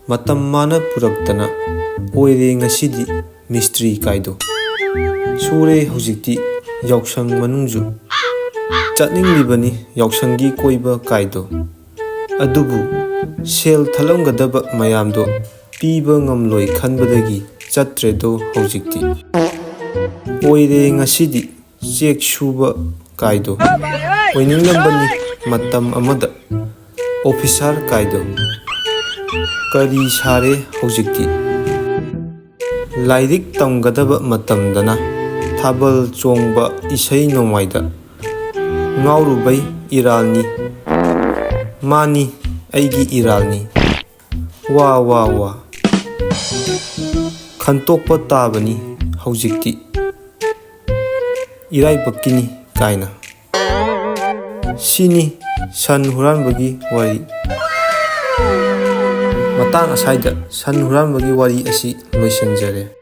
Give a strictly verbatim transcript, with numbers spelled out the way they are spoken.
ꯃꯇꯝ ꯃꯥꯅ ꯄꯨꯔꯛꯇꯅ ꯑꯣꯏꯔꯦ ꯉꯁꯤꯗꯤ ꯃꯤꯁꯇ꯭ꯔꯤ ꯀꯥꯏꯗꯣ꯫ ꯁꯨꯔꯦ ꯍꯧꯖꯤꯛꯇꯤ ꯌꯥꯎꯁꯪ ꯃꯅꯨꯡꯁꯨ꯫ ꯆꯠꯅꯤꯡꯂꯤꯕꯅꯤ ꯌꯥꯎꯁꯪꯒꯤ ꯀꯣꯏꯕ ꯀꯥꯏꯗꯣ꯫ ꯑꯗꯨꯕꯨ ꯁꯦꯜ ꯊꯠꯂꯝꯒꯗꯕ ꯃꯌꯥꯝꯗꯣ ꯄꯤꯕ ꯉꯝꯂꯣꯏ ꯈꯟꯕꯗꯒꯤ ꯆꯠꯇ꯭ꯔꯦꯗꯣ ꯍꯧꯖꯤꯛꯇꯤ꯫ ꯑꯣꯏꯔꯦ ꯉꯁꯤꯗꯤ ꯆꯦꯛ ꯁꯨꯕ ꯀꯥꯏꯗꯣ꯫ ꯑꯣꯏꯅꯤꯡꯂꯝꯕꯅꯤ ꯃꯇꯝ ꯑꯃꯗ ꯑꯣꯐꯤꯁꯥꯔ ꯀꯥꯏꯗꯣ꯫ ꯀꯔꯤ ꯁꯥꯔꯦ ꯍꯧꯖꯤꯛꯇꯤ? ꯂꯥꯏꯔꯤꯛ ꯇꯝꯒꯗꯕ ꯃꯇꯝꯗꯅ ꯊꯥꯕꯜ ꯆꯣꯡꯕ ꯏꯁꯩ ꯅꯣꯡꯃꯥꯏꯗ ꯉꯥꯎꯔꯨꯕꯩ ꯏꯔꯥꯜꯅꯤ꯫ ꯃꯥꯅꯤ ꯑꯩꯒꯤ ꯏꯔꯥꯜꯅꯤ꯫ ꯋꯥ ꯋꯥ ꯋꯥ꯫ ꯈꯟꯇꯣꯛꯄ ꯇꯥꯕꯅꯤ ꯍꯧꯖꯤꯛꯇꯤ꯫ ꯏꯔꯥꯏꯕꯛꯀꯤꯅꯤ ꯀꯥꯏꯅ꯫ ꯁꯤꯅꯤ ꯁꯟ ꯍꯨꯔꯥꯟꯕꯒꯤ ꯋꯥꯔꯤ꯫ ꯃꯇꯥꯡ ꯑꯁꯥꯏꯗ ꯁꯟ ꯍꯨꯔꯥꯟꯕꯒꯤ ꯋꯥꯔꯤ ꯑꯁꯤ ꯂꯣꯏꯁꯤꯟꯖꯔꯦ꯫